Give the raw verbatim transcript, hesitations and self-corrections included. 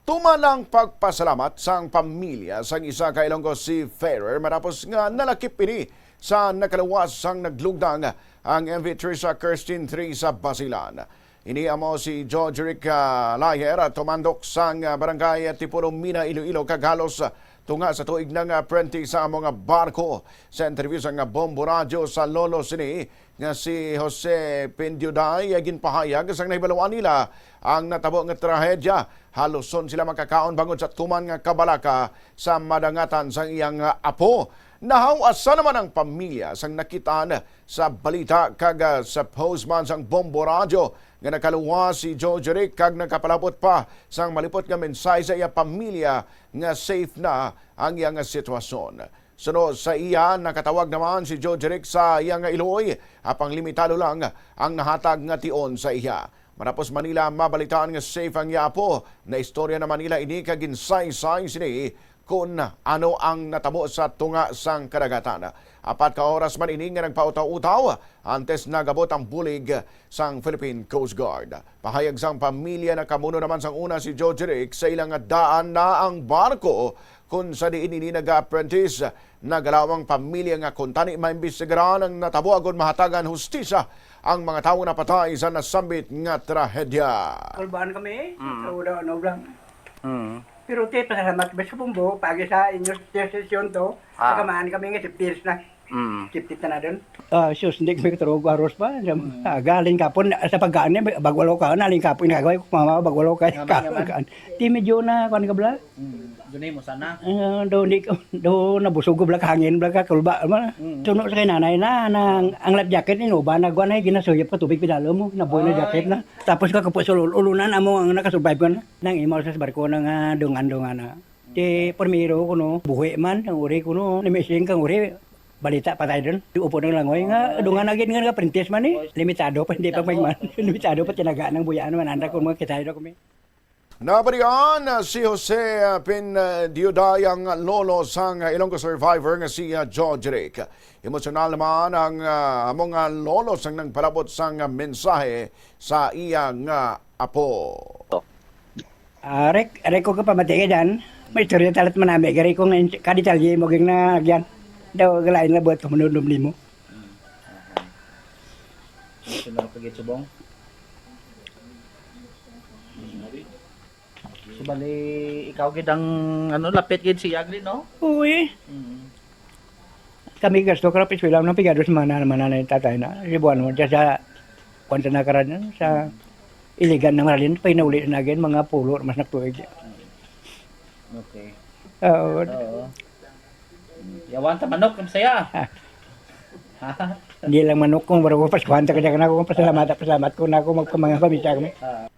Tuman ang pagpasalamat sang pamilya sang isa ka Ilonggo seafarer matapos nga nalakip ini sa nakaluwas sang naglugdang ang M V Teresa Kirstin three sa Basilan. Ini amo si George Rick, ah, Layer, ah, tumandok sang, ah, barangay Tipolo, Mina, Iloilo, kag halos, ah, tunga sa tuig na nga apprentice sa amo nga barko. Sa interview sang Bombo Radyo sa lolo sini, nga si Jose Pindiuday, ginpahayag sang nahibaluan nila ang natabo nga trahedya. Haluson sila makakaon bangod sa tuman nga kabalaka sa madangatan sang iyang apo. Nahaw-asa naman ang pamilya sang nakitaan sa balita kag, ah, sa post man sang Bombo Radyo nga nakaluwas si George Rick kag nagapalabot pa sang malipot nga mensahe sa iya pamilya nga safe na ang iyang sitwasyon. Suno sa iya, nakatawag naman si George Rick sa iya nga iloy, apang limitado lang ang nahatag nga tion sa iya. Matapos man nila mabalitaan nga safe ang iya apo, naistorya naman nila ini kag ginsaysay sini kon ano ang natabo sa tunga sang kadagatan. Apat ka oras man ini nga nagpautaw-utaw antes nagabot ang bulig sang Philippine Coast Guard. Pahayag sang pamilya, nakamuno naman sang una si George Rick sa ila nga daan na ang barko kon sa diin ini naga-apprentice. Nagalaw ang pamilya nga kuntani maimbestigaran ang natabo agud mahatagan hustisya ang mga tawo nga napatay sa nasambit nga trahedya. Kulbaan kami, Mm. sa ulo, ano lang. Mm. Pero ti, pasalamat ba sa Bombo, pagi sa inyo sesyon to, Ah. Nakamaan kami nga safety na. Mm. Safety na na dun. Ah, sus, hindi kami katulog, aros pa. Mm. Ah, galing kapon, sa pagkaan, eh, bagwalo ka, naling kapon, nagaway ko, mama, bagwalo ka, Nga man, nga man. Ti, medyo na, kuwan ka bala? Mm. Dunay mo sana? Ah, do, hindi ko, do, nabusog ko bala, kahangin bala, kakulba, man. Mm. Tuno sa kay nanay na, na, ang life jacket, inuba, nagwa na, ginasuyop ka, tubig, pinalo mo, nabuhay na Ay. jacket na. Tapos ka, kapos, ulul-, ulunan, amo, ang nakasurvive ko na. Nang imaw sa barko na nga, dungan-dungan na. Ti, primero kuno, buhi man, ang uri kuno, ni-missing kang uri, balita patay dun. Di upo ng langoy nga, Ah. dungan na gid nga apprentice man eh. Limitado pa, hindi pa Limitado. may man. Limitado pa, tinaga ng buyaan man, anda kung mga kitay na kami. Nabalian, ah, si Jose, ah, Pin, ah, Diuday, ang lolo sang, ah, Ilonggo survivor nga si, ah, George Rick. Emosyonal naman ang, ah, amo nga lolo sang nagpalabot sang, ah, mensahe sa iya nga apo. Ah, rek-, record ko pa matigadan. May istorya talat manami, gari ko nga ins-, kadetalye mo ging na agyan. Daw, galain na buhat ko manudlom nimo. Hmm. Okay. Sunod ka gid, subong. Hmm. So, bali, ikaw gid ang, ano, lapit gid si Yagli, no? Uy. Hmm. Kami gasto ka, eskwela, nang pigado sa mga nanay, tatay na. Si Buwan mo, dyan sa, kwan sa nakaran, sa Iligan ng Maralin, pa inauli na agyan, mga pulo, mas nagtuig. Okay. Oo. Oo. Yawan ta manok, ang saya. Ha? Hindi lang manok kung baro ko, paskuhan ta kanya na ako, pasalamat, pasalamat ko na ako, magpamanga pamisa kami. Ah.